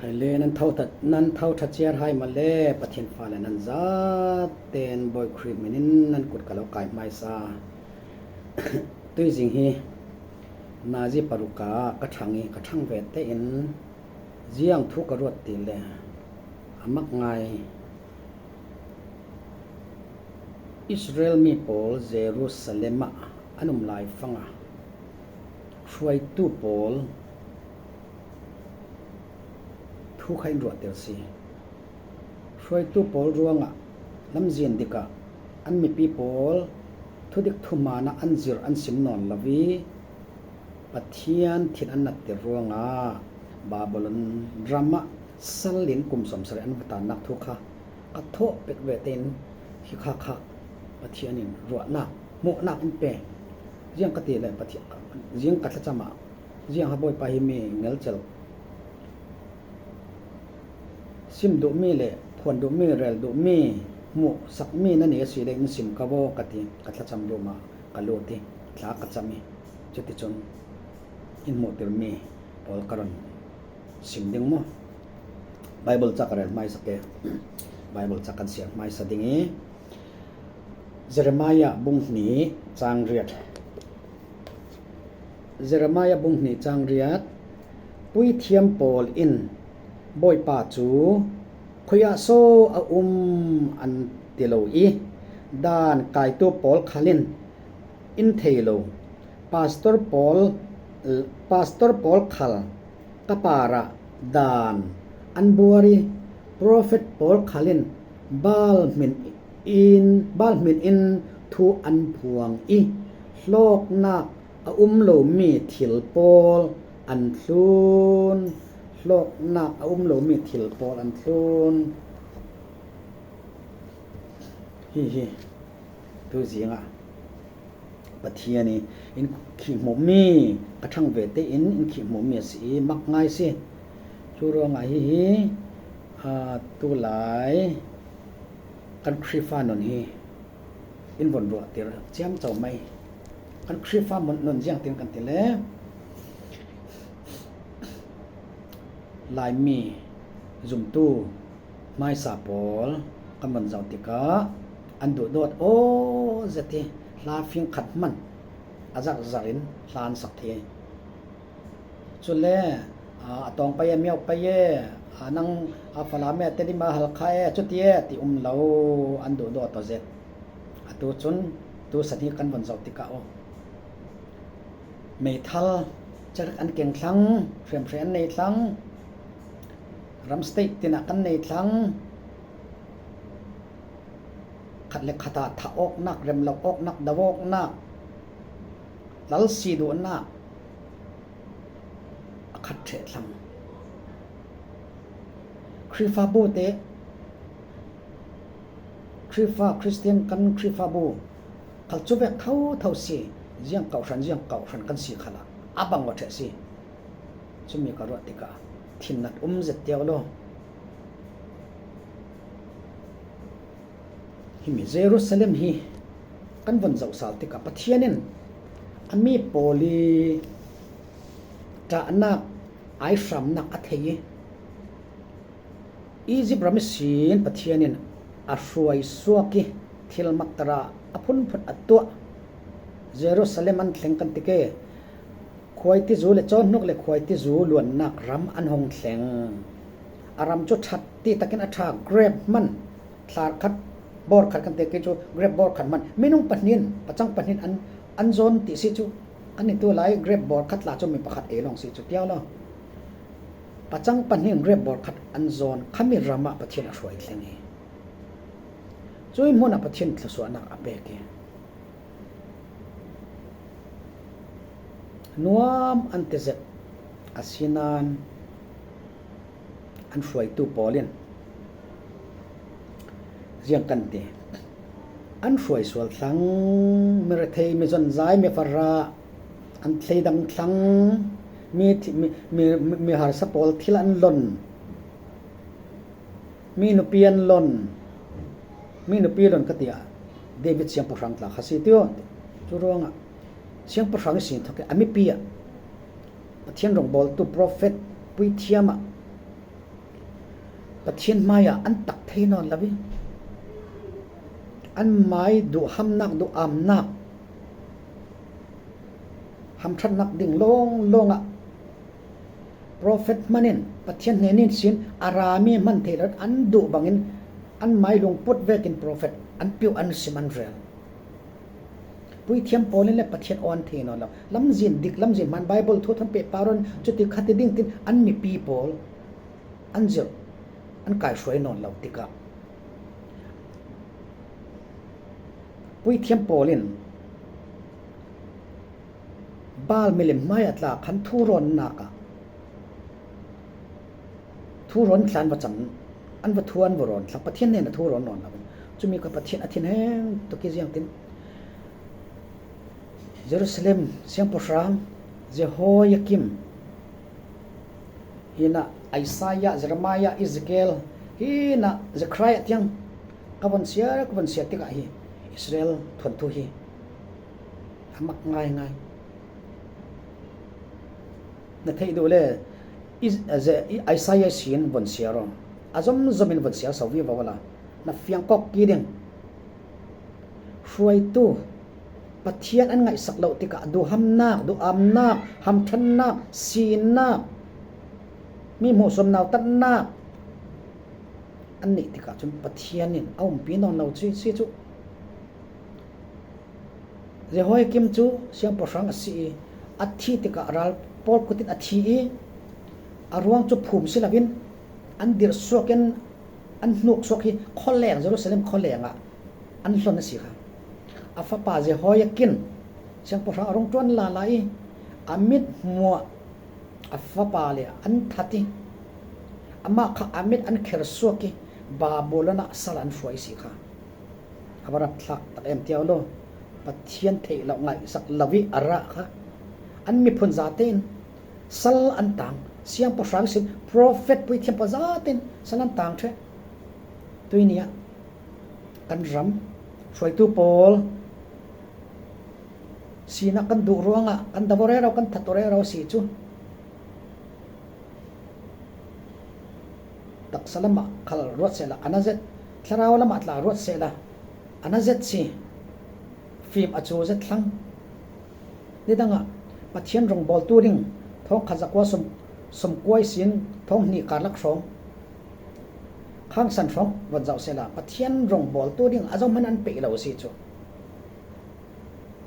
Haile nan tho nan tho tha chiar hai male Pathian fale nan zat ten Bawi Khrih min in nan kut ka lo kai hmaisa. Tuizing hi nazi paruk ah ka ṭhang i ka ṭhang ve tein ziang thu ka ruat ti le a mak ngai. Israel mi pawl Jerusalem ah an um lai fang ah hruaitu pawl Thu kha in ruahter si. Hruaitu pawl ruangah lamzin dikah an mipi pawl thudik thuhmaan ah an zirh an sim nawn lo i Pathian thin an natter ruangah Babylon ram ah sal in kum 70 an va tannak thu kha ka thawh pek ve tein hi kha kha Pathian in ruahnak hmuhnak in pe. Ziang ka ti le Pathian ziang ka thlacam ah Ziang ha Bawipa hi mi ngelcel sim duhmi le phuan duhmi rel duhmi hmuh sakmi na ni a si le in sim ka vaw ka ti ka thlacam room ah ka lut i thla ka cam i cuticun in hmuhtirmi pawl ka ron sim ding mu. Bible ca ka rel hmaisa ke. Bible ca kan siar hmaisa ding i Jeremiah bung hnih caang riat. Jeremiah bung hnih caang riat, Puithiam pawl in Bawipa cu khoi ah so a um an ti lo i dan kaitu pawl khal in in thei lo. Pastor pawl pastor pawl khal ka par ah dan an buar i profet pawl khal in Baal hmin in Baal hmin in thu an phuang i hlawknak a um lomi thil pawl an thlun. Hlawknak a um lomi thil pawl an thlun. Hihi tuzing ah Pathian i in khih hmuhmi ka ṭhang ve tein in khih hmuhmi a si i mak ngai si. Cu ruangah hihi tulai kan Khrihfa nun hi in von ruahter ciamco mei. Kan Khrihfa nun ziang tin kan ti le Laimi zumtu hmaisa pawl kan von zoh tikah an duhdawt aw zet i hla fing khat hmanh a zarhzarh in hla an sak thei. Cule a tawng pei e miau pei e nang Falam e Tedim ah Halkha e cuti e ti um lo an duhdawt aw zet. Atu cun tu san hi kan von zoh tikah aw meithal cerek an keng thlang, hriamhre an nei thlang, ram state tin ah kan nei thlang, khat le khat ah thah awknak, rem lo awknak, do awknak, lal si duhnak a khat ṭheh thlang. Khrihfabu te Khrihfa Christian kan Khrihfabu khal cu vek thotho si ziang kohhran ziang kohhran kan si khal ah a bang wa ṭheh si. Cumi ka ruah tikah thin nat um zet tiau lo. Himi Jerusalem hi kan von zoh sal tikah Pathian in a mi pawl i ṭahnak aihramnak a thei i Egypt ram i sin Pathian in a hruai suak i thil maktara a phunphun a tuah. Jerusalem an thleng kan ti ke. Khuaitizu le cawhnuk le khuaitizu luannak ram an hung thleng. A ram cu ṭhat ti takin a ṭha. Grape hman thlar khat bor khat kan te ke cu grape bor khat hman minung pahnih pacang pahnih an an zawn ti si cu kan i tu lai grape bor khat la cu mi pakhat e lawng si cu tiao lo. Pacang pahnih grape bor khat an zawn khami ram ah Pathian a hruai thleng i cui hmun ah Pathian thluasuahnak a pek i nuam an ti zet. Asinain an hruaitu pawl in ziang kan ti. An hruai sual thlang, mirethei, mizonzai, mifarah, an thleidang thlang, mi, mi, mi harsa pawl thil an lon, mi nupi an lon, mi nupi lon ka ti ah David siangpahrang tla kha si tio. Cu ruangah siangpahrang i sin thok i a mipi ah Pathian rawngbawltu profet puithiam ah. Pathian hmaiah an tak thei nawn lo i an mai duhhamnak duhamnak hamṭhatnak ding lawnglawng ah Profet hmanh in Pathian hnen in sin a rami hman thei lo an duh bangin an mai lungput vekin profet an piu an sim an rel. Puithiam pawl in le Pathian aw an thei nawn lo. Lamzin dik lamzin hman Bible thu than pe paron cuti khati ding tin an mipi pawl an zirh an kai hruai nawn lo tikah puithiam pawl in Baal milim hmai a tla khan thurawnnak ah thurawn thla an va cam an va thu an va rawn thla Pathian nen a thu rawn nawn lo cumi kha Pathian a thin heng tuk i ziang tin Jerusalem siangpahrang Jehoiakim hina Isaiah Jeremiah Ezekiel hina Zechariah tiang ka von siar ka von siar tikah hi Israel thuanthu hi A mak ngaingai. Na theih duh le Isaiah sin von siar aw. A zomzom in von siar so vi vo la. Na fiang kok ki ding. Hruaitu Pathian an ngaihsak lo tikah duhamnak, duamnak, hamṭhannak, sinak, mi hmuhsawm nautatnak an nih tikah cun Pathian in a umpi nawn lo si cu. Jehoiakim cu siangpahrang a si i a thih tikah ral pawl kut in a thi i a ruang cu phum si loin an dirhsuak in an hnuksuak i khualeng Jerusalem khualeng ah an hlonh a si kha. A fapa Jehoiakin siangpahrang a rung ṭuan la lai i a mithmuh a fapale an that i amah kha a mit an khersuak i Babylon ah sal an hruai si kha. A va rapthlak tak em tiah law Pathian theih lo ngaihsak lo i a ra kha an miphun zate in sal an tang siangpahrang sin profet puithiam pa zate in sal an tang ṭheh. Tuini ah kan ram hruaitu pawl sinak kan duh ruangah kan davorero kan thatorero si cu taksa lam ah khal ruat sehla ana zet thlarau lam ah tla ruat sehla ana zet si fim a cu zet thlang nidang ah Pathian rawngbawltu ding thong khat zakua sum sumkuai sin thong hnih karlak hrawng khang san hrawng von zoh sehla Pathian rawngbawltu ding a zohman an peih lo si cu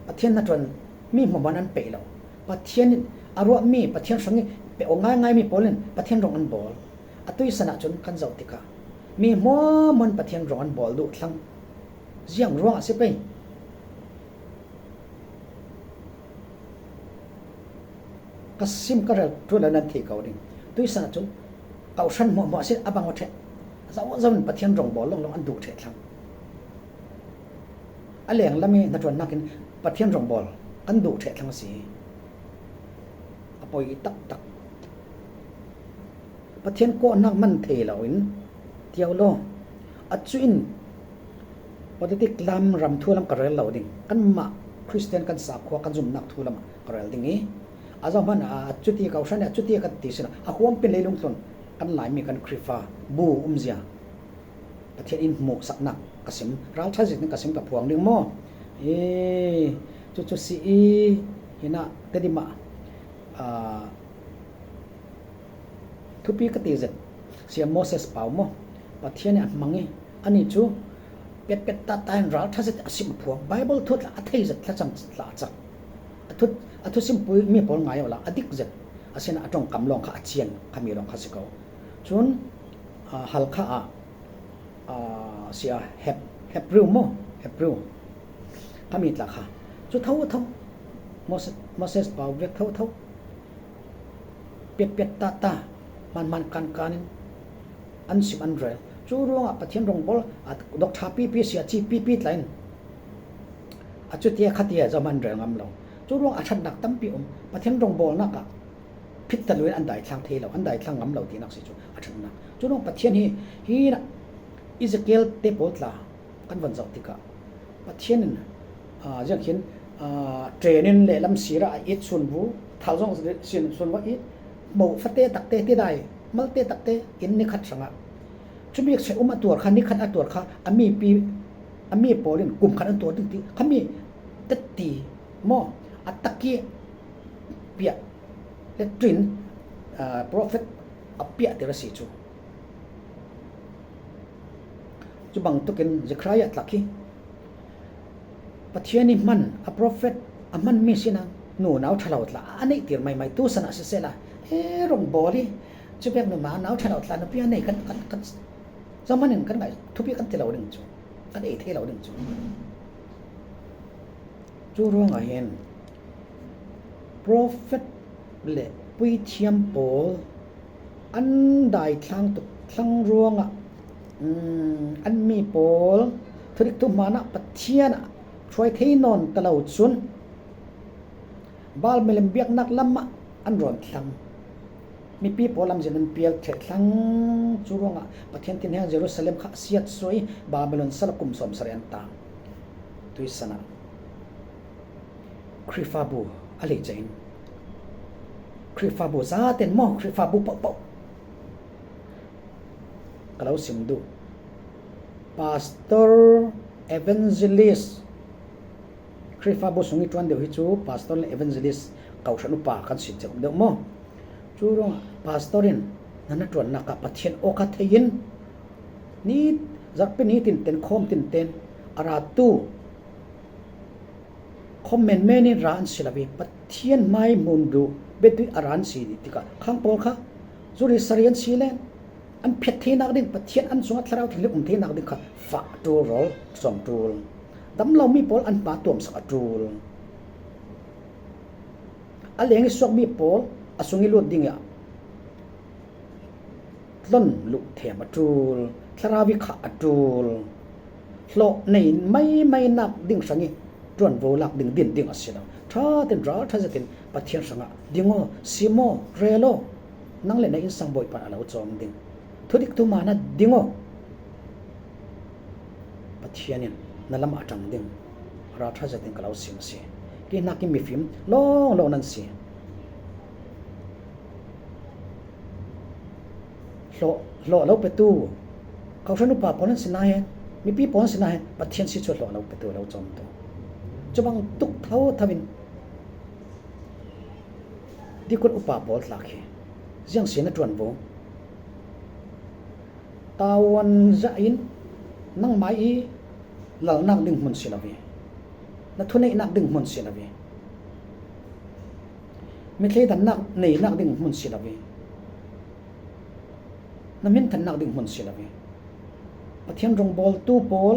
Pathian na ṭuan mi hmuhman an peih lo Pathian in a ruahmi Pathian hrang i pe aw ngaingaimi pawl in Pathian rong an bawl. Atu san ahcun kan zoh tikah mi hmuamhmuan Pathian rong an bawl duh thlang. Ziang ruang a si pei. Ka sim ka rel ṭuan nan thei ko ding. Tuisan ahcun kohhran hmuahhmuah si a bang ṭheh. Zo zo in Pathian rong bawl longlong an duh ṭheh thlang. A leng lam i hnaṭuannak in Pathian rawngbawl kan duh ṭheh thlang a si. A poi taktak. Pathian kawhnak man thei loin tio law a cu in politic lam ram thu lam ka rel lo ding. Kanmah Christian kan sakhua kan zumhnak thu lam ka rel ding i a zohhmanh a cuti ko hran a cuti kan ti sin a huam pin leilung tlun kan Laimi kan Khrihfa bu umzia Pathian in hmuhsaknak ka sim ralṭha zit in ka sim ka phuang ding maw i cucu si i hina tedim ah thupi ka ti zet sia Moses pau maw Pathian nih a hmang i ani cu petpet ta ta in ralṭha zet a sim a phuang Bible thut la a thei zet thlacam tla a cak a thu sim pui mi pawl ngai la a dik zet asina a tongkam lawng kha a cian khami lawng kha si ko cun Halkha ah si ah Hebrew maw Hebrew khami tla kha cu tho tho Moses pau vek tho tho piat piat ta ta man man kan kan in an sim an rel cu ruangah Pathian rawngbawl dok tha pi pi sia chi pi pi tlain a cu tia khatia zom an rel ngam lo cu ruang a thatnak tampi um Pathian rawngbawl nak ah phit ta loin an daithlang thei lo an daithlang ngam lo tinak si cu a ṭhatnak cu lawng Pathian hi hi Ezekiel te pawl tla kan van zoh tikah Pathian in ziang khin train in lehlam sir ah a it sun bu thal zong sin sun wa it mo fate takte ti dai malte takte in ni khat hrangah. Cu bik se um a tuar kha nikhat a tuar kha a mi pi a mi pawl in kum khat an tuar ding ti kha mi tetti maw a taki piah le twin prophet a piah tir a si cu. Cu bantukin Zekhariah tlak hi Pathian i hman a prophet a hmanmi sinah nu nau ṭhalo tla a neih tir maimai tu san ah siseh la he rong bawl i cu pek nu ma nau ṭhalo tla nupi a nei kan kan kan zaman in kan ngai thupi kan ti lo ding cu kan ei thei lo ding cu. Cu ruangah hin Profet le puithiam pawl an daithlang tuk thlang ruangah an mi pawl thudik thuhmaan ah Pathian ah hruai thei nawn ta lo cun Baal milem biaknak lam ah an rawn thlang. Mipi pawl lamzin an pial thlang. Cu ruangah Pathian tin he Jerusalem kha a siat suai Babylon sal kum 70 an tang. Tuisan ah Khrihfabu a lehceh in Khrihfabu zaten maw Khrihfabu paohpaoh ka lo sim duh. Pastor Evangelist Khrihfabu sung i ṭuan deuh hi cu pastor le evangelist kohhran upa kan si cio deuh maw? Cu ruangah pastor in na na ṭuannak ah Pathian aw kha thei in ni zarhpi ni tin ten khawm tin ten a ratu Khom menmen in ra an si lo i Pathian hmai hmun duh biatui a ra an si tikah khang pawl kha zuri sari an si len. An phiat theinak ding Pathian an cungah thlarau thianghlim um theinak ding kha fah a ṭul, rawl sawm ṭul. Dam lomi pawl an pa tuamsak a ṭul. A leng i suakmi pawl a sung i lut ding ah tlon luh thiam a ṭul. Thlarau i khah a ṭul. Hlawh nei maimai nak ding hrang i ṭuanvo lak ding din ding a si lo. Ṭha ten ral ṭha zetin Pathian hrangah ding aw, sim aw, rel aw, nang le na innsang Bawipa a lo cawm ding. Thudik tu ma na ding aw. Pathian in na lam a ṭang ding. Ral ṭha zetin ka lo sim a si. Ki nakin mifim lawnglawng nan si. Hlawh lo petu Kohhran upa pawl an si nain mipi pawl an si nain Pathian si cu hlawh lo petu lo cawmtu. Cu bantuk thotho in tikut upa pawl tlak hi ziang sin a ṭuanvo. Tawan zah in nangmah i lalnak ding hmun si lo i na thuneihnak ding hmun si lo i mi thleidannak neinak ding hmun si lo i na minthannak ding hmun si lo i Pathian rawngbawltu pawl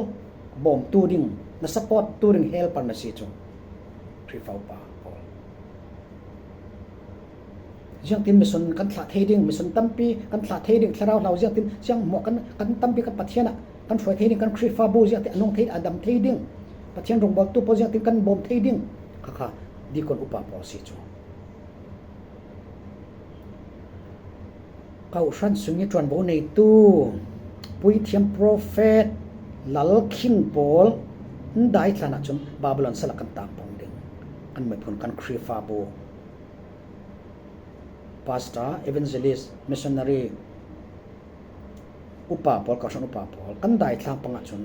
bawmtu ding na support tu ding helper na si cu Khrihfa upa pawl ziangtin mison kan thlah thei ding mison tampi kan thlah thei ding thlarau hlau ziangtin siang mo kan kan tampi kan Pathian ah kan hruai thei ding kan Khrihfabu ziangtin anung thei adam thei ding Pathian rawngbawltu pawl ziangtin kan bawm thei ding khakha dikon upa pawl si cu Kohhran sung i ṭuanvo neitu puithiam profet lal khing pawl an daithlan ahcun Babylon sal ah kan taang pong ding. Kan miphun kan Khrihfabu pastor, evangelist, missionary, upa pawl, kohhran upa pawl kan daithlang pang ahcun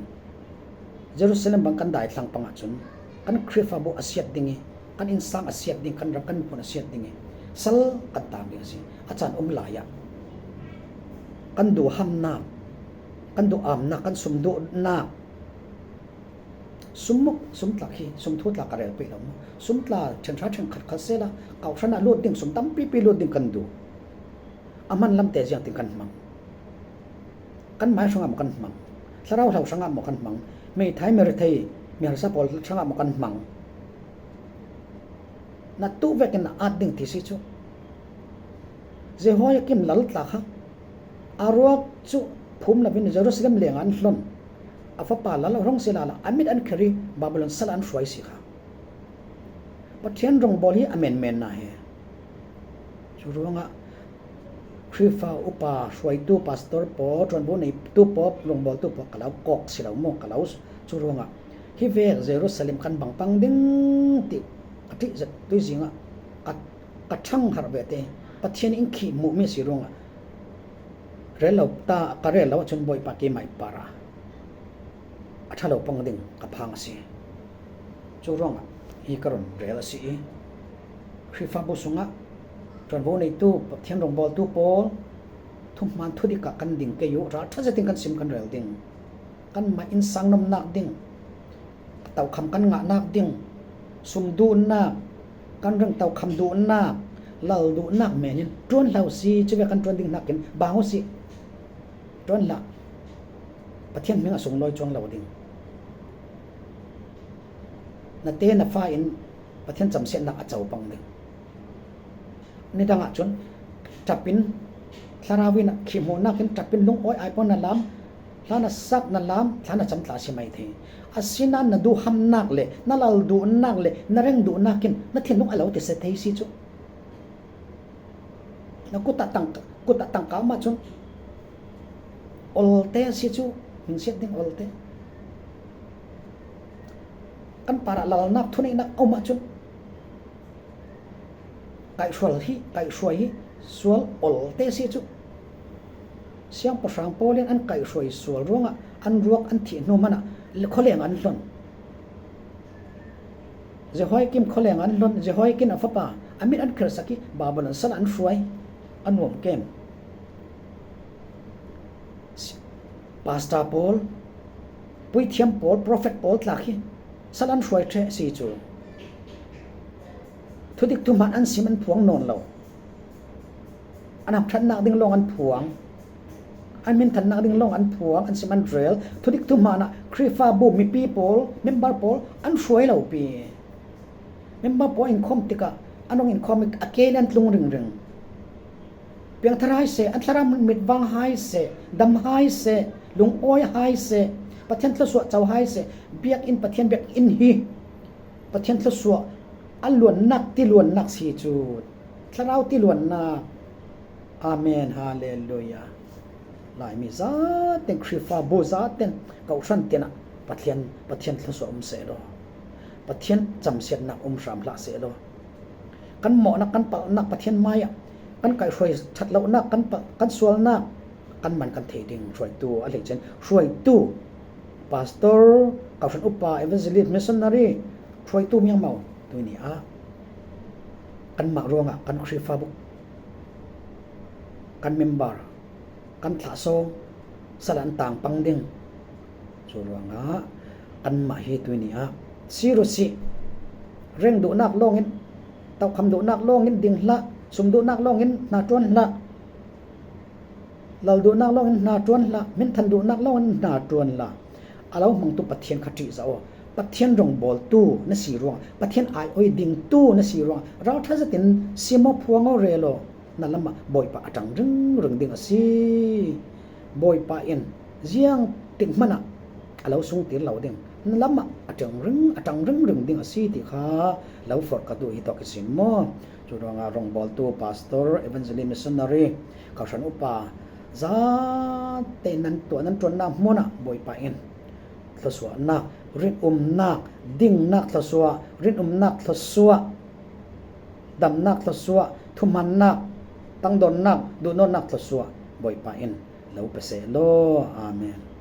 Jerusalem bang kan daithlang pang ahcun kan Khrihfabu a siat ding i kan innsang a siat ding, kan ram kan miphun a siat ding i sal kan taang ding a si. A caan um lai ah kan duhamnak, kan duamnak, kan sum duhnak, sum sumtlak hi sumthu tla ka rel pe lo mu. Sumtla ṭhenhra ṭhenkhat khat sela kauhran ah lut ding sum tampi pi lut ding kan duh. A hman lam te ziang tin kan hmang. Kan mai hrangah maw kan hmang. Thlarau hlau hrangah maw kan hmang. Meithai merethei mi harsa pawl hrangah maw kan hmang. Na tu vek in na at ding ti si cu. Jehoiakim lal tla kha a ruak cu phum lovin Jerusalem leng ah an hlon. A fapa lal rong sila la a mit an kher i Babylon sal an hruai si kha. Pathian rawngbawl hi a menmen na he. Cu ruangah Khrihfa upa hruaitu pastor pawl ṭuanvo neitu pawl rawngbawltu pawl ka lo kawk si lo maw ka lo cu ruangah hi vek Jerusalem kan bang pang ding ti ka ṭih zet tuizing ah ka ka ṭhang harh ve te Pathian in khih hmuhmi si ruangah. Rel lo ta ka rel lo ahcun Bawipa keimah i para a ṭha lo pang ding ka phang a si. Cu ruangah hi ka run rel a si i Khrihfabu sungah ṭuanvo neitu Pathian rawngbawltu pawl thuhmaan thudik ah kan ding kei u ralṭha zetin kan sim kan rel ding. Kanmah inn sang nomnak ding, tokham kan ngahnak ding, sum duhnak, kan ring tokham duhnak, lal duhnak men in ṭuan hlah usih. Cuve kan ṭuan ding nakin bang usih. Ṭuan hlah. Pathian hming a sunglawi cuang lo ding. Na te na fa in Pathian camsiatnak a co pang ding. Nidang ahcun ṭap in thlarau in khihmuhnak in ṭap in lungawi ai pon na lam Hla na sak, na laam, thla na cam tla a si mai thei. Asinain na duhhamnak le na lal duhnak le na reng duhnak in na thinlung a lo ti se thei si cu. Na kut ah tangka kut ah tangka um ahcun olte a si cu hmingsiat ding olte. Kan par ah lalnak thuneihnak a um ahcun kaihhrual hi kaihhruai hi sual olte a si cu. Siangpahrang pawl in an kaihhruai sual ruangah an ruak an thih hnu hmanh ah khualeng an hlonh. Jehoiakim khualeng an hlonh. Jehoiakin a fapa a mit an khirsak i Babylon sal an hruai. A nuam kem. Pastor pawl, puithiam pawl, prophet pawl tlak hi sal an hruai ṭheh si cu. Thudik thuhman an sim an phuang nawn lo. An ṭhatnak ding lawng an phuang. An minthannak ding lawng an phuang, an sim an rel. Thudik thuhmaan ah Khrihfabu mipi pawl, member pawl an hruai lo pi. Member pawl in khawm tikah an rong in khawm i a ke le an tlung ringring. Piangthar hai seh, an thlarau mit vang hai seh, dam hai seh, lungawi hai seh, Pathian thluachuah co hai seh, biakinn Pathian biakinn hi Pathian thluachuah a luannak tiluannak si cu Thlarau tiluannak. Amen. Hallelujah. Laimi zaten Khrihfabu zaten kohhran tin ah Pathian Pathian thluachuah um seh law Pathian camsiatnak um hram hlah seh law kan mawhnak kan palhnak Pathian hmai ah kan kaihhruai ṭhatlonak kan palh kan sualnak kan man kan thei ding hruaitu a hleicen hruaitu pastor kohhran upa evangelist missionary hruaitu miangmau tu ni ah Kanmah ruangah kan Khrihfabu, kan member, kan thlah-sawng sal an taang pang ding. Cu ruangah kanmah hi tuni ah sir usih. Reng duhnak lawngin, tokham duhnak lawngin ding hlah, sum duhnak lawngin hna ṭuan hlah, lal duhnak lawngin hna ṭuan hlah, minthan duhnak lawngin hna ṭuan hlah. A lo hmangtu Pathian kha ṭih zah aw. Pathian rawngbawltu na si ruang, Pathian aioi dingtu na si ruang, ralṭha zetin simaw phuangaw rel aw, na lam ah Bawipa a ṭang ringring ding a si. Bawipa in ziang tik hmanh ah a lo sung tir lo ding, na lam ah a ṭang ring a ṭang ringring ding a si ti kha lo forh ka duh hi tawk i sim maw. Cu ruangah rawngbawltu, pastor, evangelist, missionary, kohhran upa zate nan tuah nan ṭuannak hmun ah Bawipa in thluachuahnak, rinumnak, dingnak thluachuah, rinumnak thluachuah, damnak thluachuah, thuhmannak, tangdornak, duhnawnnak thluachuah Bawipa in lo pe seh law. Amen.